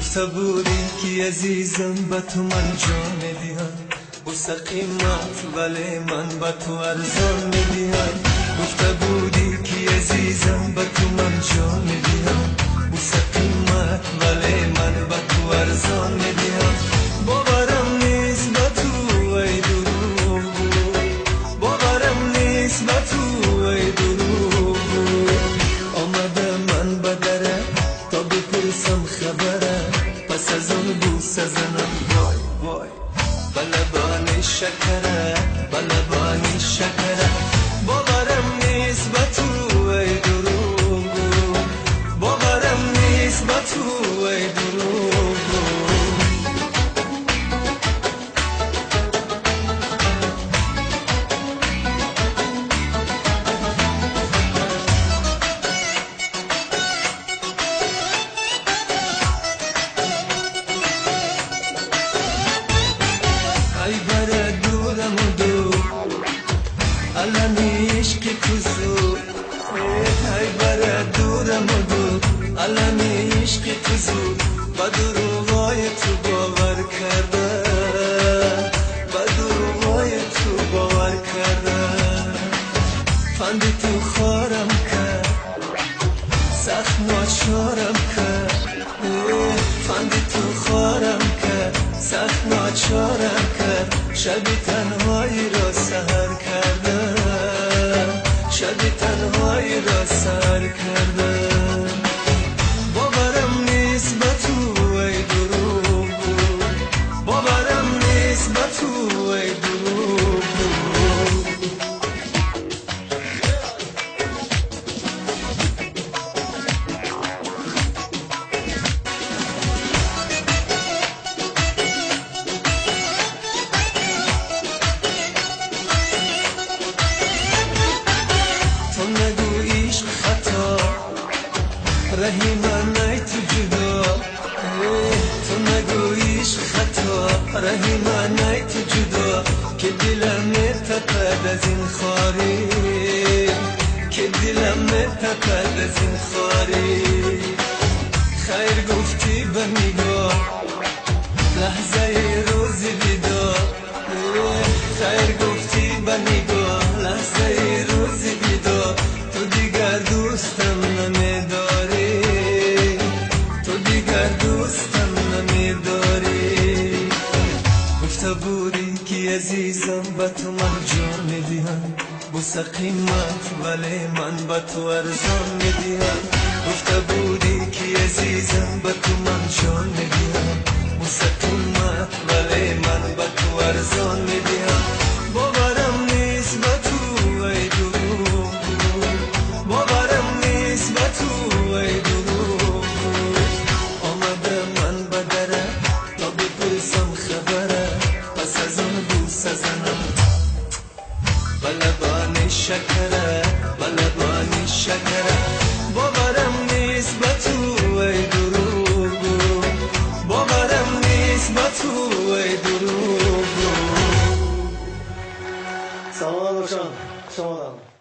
Гуфта будӣ ки азизам ба ту ман ҷон медиҳам, бӯса қимат вале ман ба ту арзон медиҳам. Гуфта будӣ ки азизам ба ту ман ҷон медиҳам, бӯса қимат вале ман ба ту арзон медиҳам. Боварам нест ба ту эй дурӯғгӯ, боварам нест ба ту эй дурӯғгӯ. Омада ман ба дара то бипурсам хабара, пас аз он бӯса занам вой вой ба лабони шакара, ба лабони шакара. Боварам нест ба ту эй дурӯғгӯ, боварам нест ба ту эй дурӯғгӯ. Ай бара дурам ду алами ишқи ту зуд, ай бара дурам ду алами ишқи ту зуд. Ба дурӯғои ту бовар карда, ба дурӯғои ту бовар карда. Фанди ту хорам кард, сахт ночорам кард, фанди ту хорам кард, сахт ночорам кард. Шаби танҳоиро саҳар кардам, шаби танҳоиро саҳар кардам. Боварам нест ба ту эй дурӯғгӯ, боварам нест ба ту эй дурӯғгӯ. То нагӯ ишқ хато, раҳи ман ай ту ҷудо. То нагӯ ишқ хато, раҳи ман ай ту ҷудо. Ки дилам метапад аз ин хорӣ, ки дилам метапад аз ин хорӣ. Хайр гуфтӣ ба нигоҳ, лаҳзаи рӯзи видоъ. Хайр гуфтӣ ба нигоҳ, лаҳзаи рӯзи видоъ. Ту дигар дӯстам намедорӣ, ту дигар дӯстам намедорӣ. Гуфта будӣ ки азизам ба ту ман ҷон медиҳам, бӯса қимат вале ман ба ту арзон медиҳам. Гуфта будӣ ки азизам ба ту ман ҷон медиҳам, бӯса қимат вале ман ба ту арзон медиҳам.